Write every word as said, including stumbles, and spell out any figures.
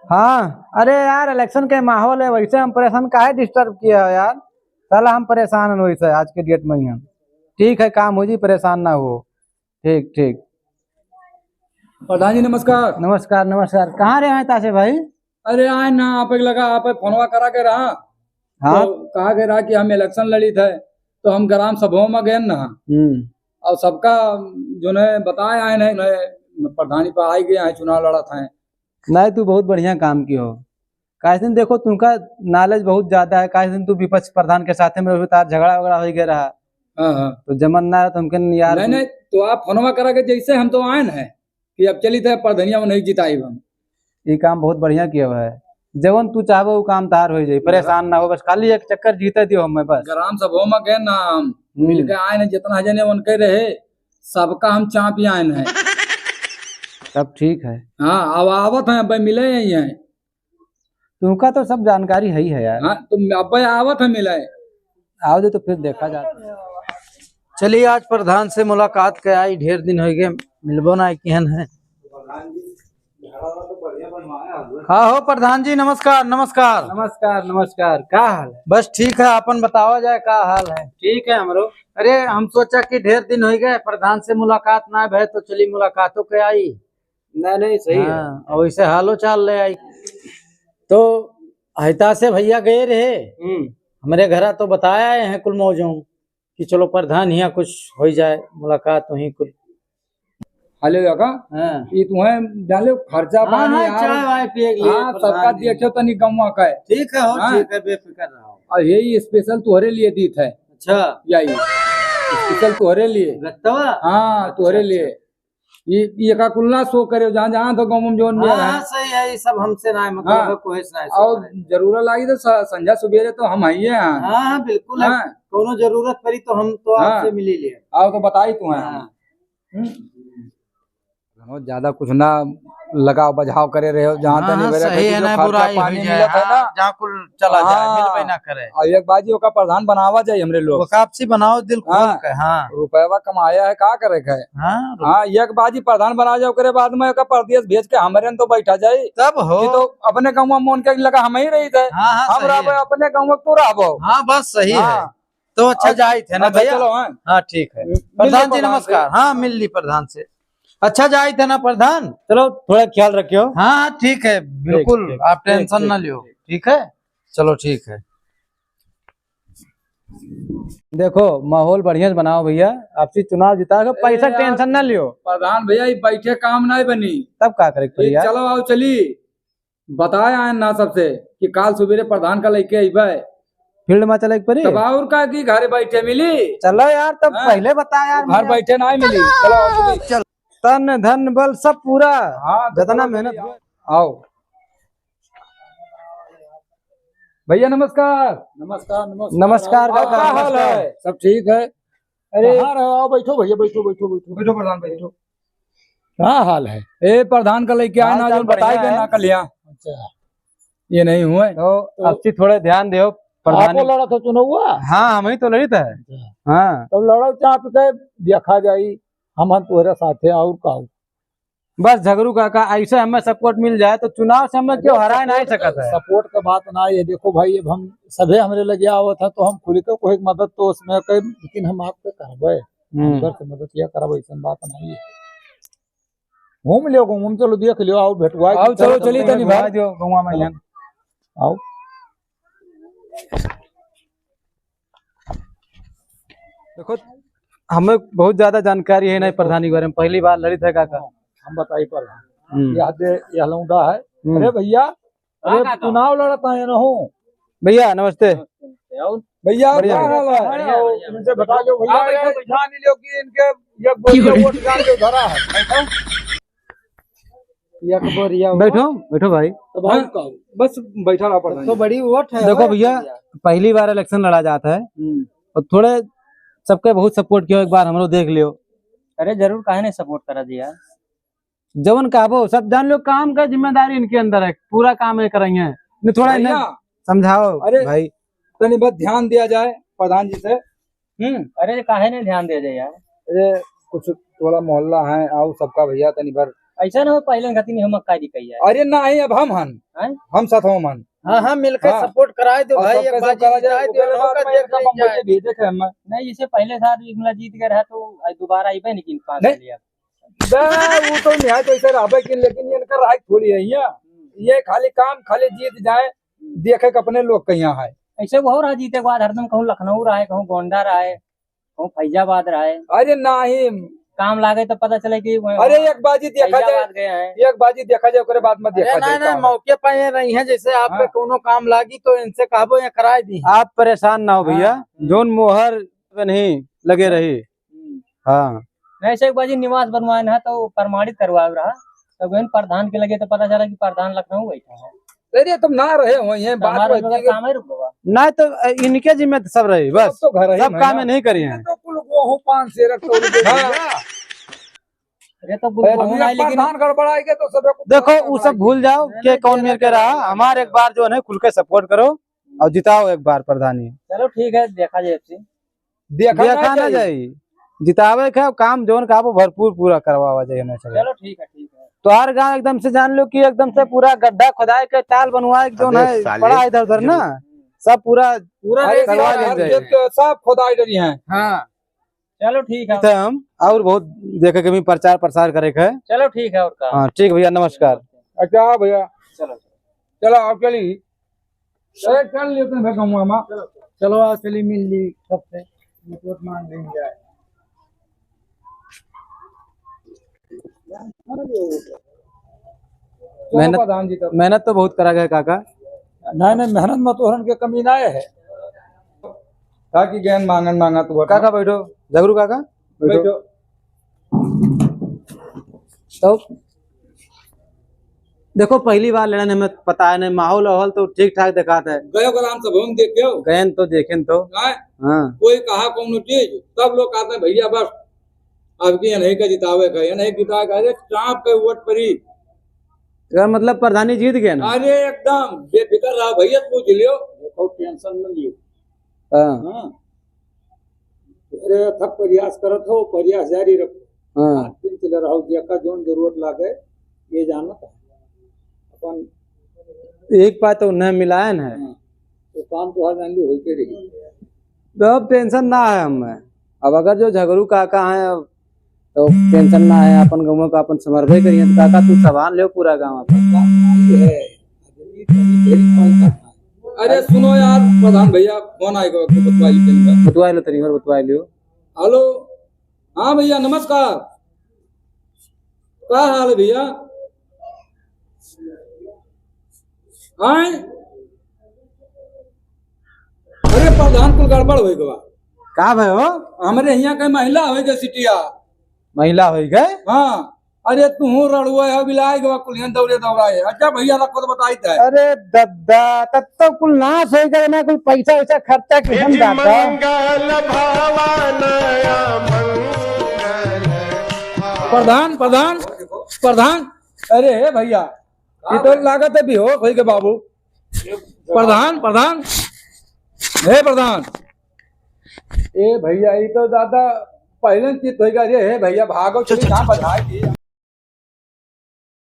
हाँ, अरे यार, election के माहौल है, वैसे हम परेशान, काहे disturb किया हो यार? साला हम परेशान हैं वैसे आज के date में ही हम। ठीक है, काम हो जी, परेशान ना हो। ठीक, ठीक। प्रधान जी, नमस्कार। नमस्कार, नमस्कार। कहाँ रहे हैं तासे भाई? अरे, आए ना, आप एक लगा, आप फोनवा करा के रहा। हाँ। तो कहा के रहा कि हम election लड़ित है, तो हम ग्राम सभाओं में गए ना। हम्म। और सबका जो है बताए आए नहीं, नहीं, प्रधानी पर आए गए हैं, चुनाव लड़त हैं। नहीं, तू बहुत बढ़िया काम कियो। काहे से देखो, तुमका knowledge बहुत ज्यादा है। काहे से तू विपक्ष प्रधान के साथे में रहो, तार झगड़ा वगड़ा हो गया रहा। हाँ, हाँ। तो जमन ना रहा, तो हमके यार नहीं, नहीं, तो आप फोनवा करा के जैसे हम तो आए न है कि अब चली थे प्रधनिया में नहीं जिताई हम। ये काम बहुत बढ़िया किया हुआ है। जवन तू चाहबो, वो काम तार हो जाई, परेशान ना हो, बस खाली एक चक्कर जीते दियो हमें बस। ग्राम सभा में गए ना हम, हम्म। मिल के आए न, जितना जने उनके रहे, सबका हम चाप आए न है। तब ठीक है। हाँ, अब आवत हैं, अब मिले ही हैं। तुमका तो सब जानकारी है ही है यार। हाँ, तो अब आवत है मिले। आओ दे तो फिर देखा जाता। चलिए, आज प्रधान से मुलाकात के आई, ढेर दिन हो गए, मिलबो ना किहन है। हाँ हो प्रधान जी, नमस्कार, नमस्कार। नमस्कार, नमस्कार, का हाल है? बस ठीक है, अपन बतावा जाए, का हाल है? ठीक है हमरो। अरे, हम सोचा कि ढेर दिन हो गए, प्रधान से मुलाकात ना भय, तो चली मुलाकातों के आई। नहीं, नहीं, सही है। हाँ, और वैसे हालो चाल ले आई। तो हइता से भैया गए रहे, हम्म। हमरे घरा तो बताया है कुल मौजूद कि चलो प्रधान हियाँ कुछ हो जाए, मुलाकात वहीं कुल। हेलो काका, हाँ। ये तुम्हें डाले खर्चा हाँ, पानी हाँ, यार। चाय वाय पिए के लिए हाँ, प्रधान सबका जी। देखियो तनी गमवा का है। ठीक है, हो, हाँ। ठीक है, बेफिक्र रहो। और यही special तोहरे लिए दीत है। अच्छा। यही special तोहरे लिए। रखतवा? हाँ, अच्छा, तोहरे अच्छा। लिए। ये, ये का कुल ना show करे, जहाँ, जहाँ तो गाँव में जोन भी हाँ, रहा। हाँ, सही है, ये सब हमसे ना है, मतलब हाँ। है, कोई से ना है, और show करे। जरूरत लागी तो स-, संझा सुबेरे तो हम आइए हैं। हाँ, हाँ, बिल्कुल है। हाँ। कोनो जरूरत पड़ी तो हम तो हाँ। आपसे मिली लिए। आओ तो बताई तू हैं। हाँ। हम्म। बहुत ज्यादा कुछ ना लगाव बझाव करे रहे हो, जहाँ हाँ, तनी हाँ, मेरे सही बेटी है, जो ना खर्चा बुराई पानी हुई जाए, मिलत है ना। हाँ, जहाँ कुल चला जाए, हाँ। मिलबे ना करे। और एक बाजी ओका प्रधान बनावा जाए हमरे लोग। ओका आपसी बनाओ दिल खोल हाँ। के, हाँ। रुपयवा कमाया है, का करे के है? हाँ, रुप- हाँ, एक बाजी प्रधान बना जाए, ओकरे बाद में ओका परदेश भेज के हमरे न तो बैठा जाए। तब हो। ये तो अपने गाँव में मन के लगा हम ही रही थे। हाँ, हाँ, हम सही रहबे है। अपने गाँव में तू रहबो। हाँ, बस सही है। हाँ। तो अच्छा अब जाइत है ना अच्छा, भैया? चलो, हाँ। हाँ, ठीक है। मिल प्रधान जी, प्रधान से। नमस्कार। हाँ, मिल ली प्रधान से। अच्छा जाइत है ना प्रधान? चलो, थोड़ा ख्याल रखियो। हाँ, हाँ, ठीक है, ठीक, बिल्कुल, ठीक, आप ठीक, tension ठीक, ना लियो, ठीक। ठीक है? चलो, ठीक है। देखो, माहौल बढ़िया से बनाओ भैया, आपसी चुनाव जिता के पैसा ए यार, tension ना लियो। प्रधान भैया, ये बैठे काम नहीं बनी। तब का करे के पड़ी ये यार? चलो, आओ, चली। बताए आए ना सबसे कि काल सुबेरे प्रधान का लेके अइबे। Field में चले के पड़ी? तब और का कि घरे बैठे मिली? चलो यार, तब हाँ। पहले बता यार, घर मुझे। बैठे ना मिली। चलो, आओ, चलो। चल। तन, धन, बल सब पूरा। हाँ, तो जितना चलो, मेहनत चलिए। हुआ। आओ। भैया नमस्कार। नमस्कार, नमस्कार। नमस्कार और काका, का हाल नमस्कार। है? सब ठीक है। अरे कहाँ रहो? आओ, बैठो भैया, बैठो, बैठो, बैठो। बैठो प्रधान, बैठो। का हाल है? ए, प्रधान का लेके आए हाल ना, चाल जो बताए बढ़िया गए है। ना कल यहाँ। अच्छा। ये नहीं हुए। तो तो आपसी थोड़े ध्यान देओ, प्रधान आपको ही। लड़ा था चुनाव हुआ? हाँ, हम ही तो लड़ी था। अच्छा। हाँ। तो लड़ो चाप के देखा जाई, हम हम तोहरे साथे और का। बस झगरू काका, ऐसे हमें support मिल जाए तो चुनाव से हमें क्यों देखो, हराए नहीं support सकत का, है। Support का बात ना है। देखो भाई, अब हम सभे हमरे लगे आवत है तो हम खुल के कोई मदद तो उसमें कई, लेकिन हम आपके करबे। हम्म। अंदर से मदद किया करब, ऐसन बात नहीं है। घूम लियो, घूम, घूम, चलो देख लियो, आओ भेटुआ आओ, चलो, चलो, चली तनी भेटुआ भाई। दियो, गौवा में चलो। यहाँ। आओ। देखो, हमें बहुत ज्यादा जानकारी है नहीं प्रधानी के बारे में, पहली बार लड़ित है काका। हम बताई पर हम्म। यह दे, यह लौंडा है। हम्म। अरे भैया, अरे, हाँ, काका। चुनाव लड़त है, ना हो। भैया, नमस्ते। नमस्ते, और? भैया, बढ़िया, क्या बढ़िया। हाल है? बढ़िया, बढ़िया, इनसे बढ़िया। बता दो, भैया, हाँ, बैठो, ये बैठो। जान लियो कि इनके एक बोरिया वोट जान के धरा है। एक बोरिया वोट। बैठो, बैठो भाई। तो भाई हाँ, का? बस बैठा रहा, पता तो नहीं। बड़ी वोट है, देखो वोट भैया, है भैया। पहली बार election लड़ा जाता है, हम्म। और थोड़े सबके बहुत support कियो, एक बार हमरो देख लियो। अरे, जरूर, काहे नहीं support करा जी यार? जवन कहबो, सब जान लो, काम का जिम्मेदारी इनके अंदर है, पूरा काम ये कराइए। नहीं, थोड़ा इन्हें भैया, समझाओ अरे, भाई। तनी बस ध्यान दिया जाए प्रधान जी से। हम्म। अरे, काहे नहीं ध्यान दिया जाए यार? अरे, कुछ टोला मोहल्ला है, आओ सबका भैया, तनी भर ऐसा ना हो, पहले गति नहीं हो, मक्का जी कही है। अरे नहीं, अब हम हन। हैं? हम साथ हम हन। हाँ, हाँ, मिलके हाँ। Support कराए दो और भाई, सबके एक सब बाजी करा जाए, जिताए दो, ओकरे बाद में इनका बम्बई के भेजे के हम। नहीं, जैसे पहले साल भी इमला जीत गए रहा, तो आज दोबारा आइबे नहीं किन पाँच नहीं। साल या। बे, वो तो नहीं है, तो ऐसे रहबे किन, लेकिन ये इनका राय थोड़ी है, ये। ये खाली काम, खाली जीत जाए, देखे के अपने लोग के यहाँ है। ऐसे वो रहा जीते के बाद हरदम कहूँ लखनऊ रहा है, कहूँ गोंडा रहा है, कहूँ फैजाबाद रहा है। अरे नहीं। काम लागे तो पता चले कि वो अरे एक बाजी देखा जाए, फैजाबाद गए हैं। एक बाजी देखा जाए, ओकरे बाद में अरे देखा ना, जाए ना, का है। मौके पर ये रही हैं, जैसे आप पे हाँ। कोनो काम लागी तो इनसे कहबो, ये कराए दी। आप परेशान ना हो भैया, हाँ। जौन मोहर पे नहीं लगे रही। हम्म। हाँ। नहीं, ऐसे एक बाजी निवास बनवाए ना तो प्रमाणित करवाए रहा, तो गए प्रधान के लगे तो पता चला कि प्रधान लखनऊ बैठा है। अरे, तुम ना रहे हो, ये तो बात हमारे होती लोग है कि काम है रुकवा। नहीं तो, अ, इनके जिम्मे तो सब रही, बस। सब तो घर ही सब में काम ना। नहीं करी हैं। ये तो कुल गेहूं पान से रख तो उनके हाँ। भैया। अरे तो अरे गुलगोहू भैया, नहीं, लेकिन प्रधान गड़बड़ाएंगे तो सबे को देखो, प्रधान वो सब गड़बड़ाएंगे। भूल जाओ, नहीं, के नहीं, कौन नहीं, मिल के नहीं, रहा। नहीं, हमारे नहीं। एक बार जो है खुल के support करो और जिताओ एक बार प्रधानी। चलो ठीक है, देखा जाए अब से। देखा देखा ना ना जाई। जाई। जितावे के काम जौन का वो भरपूर पूरा करवावा जाए हमें सब। चलो ठीक है, ठीक है। तो हर गांव एकदम से जान लो कि एकदम से पूरा गड्ढा खुदाए के ताल बनवाए के जौन अबे है, साले। पड़ा है इधर उधर ना, हम्म। सब पूरा पूरा अरे करवा सारे लीन हर जाए। खेत के सब खुदाई डरी हैं। हाँ। चलो ठीक है। इथे हम और बहुत देखे के भी प्रचार प्रसार करे के है। चलो ठीक है, और का? हाँ, ठीक भैया, नमस्कार। अच्छा भैया। चलो। चलो, आप चली। अरे, चल लेते हैं भैया, गाँव में। चलो, आओ, चली, मिल ली सबसे, रिपोर्ट मांग ली जाए। चलो, मेहनत, प्रधान जी, तब। मेहनत तो बहुत करा गया, काका। नहीं, नहीं, मेहनत में तोहरन के कमी ना है। काकी गैन मांगन मांगा तू, काका, बैठो, झगरू काका, बैठो। बैठो। तो देखो, पहली बार लेना, हमें पता है नहीं, माहौल वाहौल तो ठीक ठाक दिखाता है। गयो ग्राम सभा में देखे हो? गयन तो देखेन तो। हैं? हाँ। कोई कहा कौनो चीज, सब लोग कहते हैं, "भैया बस, अब की यही का जितावे का, यही जितावे का।" अरे, चाप के वोट पड़ी। अगर मतलब प्रधानी जीत गए ना? अरे, एकदम बेफिक्र रहो भैया, पूछ लियो, देखो, tension न लियो। हाँ। हाँ। अरे, अथक प्रयास करत हो, प्रयास जारी रखो। हाँ। हाथ दिन चले रहो, जेका जौन जरूरत लागे, ये जानत है। अपन एक बात तो उन्हें मिलायन है। हाँ। तो काम तो हर जान ली होते रही। तो अब tension ना है हमें। अब अगर जो झगरू काका हैं, अब तो tension ना है, अपन गाँव का अपन संभरबे करिए। तो काका, तू संभाल लियो पूरा गाँव अपन। बात आई है, आदमी कहीं ढेर पालता है। अरे सुनो यार, प्रधान भैया, फोन आएगा, आपको बतवा ली तनी बात। बतवा लो तनी, और बतवा लियो। हेलो, हाँ भैया, नमस्कार। का हाल है भैया? आए? अरे प्रधान, कुल गड़बड़ हो गवा। का भय हो? हमरे यहाँ के महिला हो गए सिटिया। महिला हो गए? हाँ। अरे तू रड़ुआ है, बिलाए गवा कुलियन दौड़े दौड़ाए। अच्छा भैया, रखो तो बताई तै। अरे दद्दा, तब तो कुल नाश हो गए ना, कुल पैसा वैसा खर्चा किहन दादा। मंगल भवन मंगल। प्रधान, प्रधान, प्रधान, अरे हे भैया, ये तो लागत है बेहोश होई के बाबू। प्रधान, प्रधान, हे प्रधान। ए भैया, ये तो दादा पहले चित होई गया। अरे हे भैया, भागो, चल, चली, चल, कहाँ चल। बधाई दी?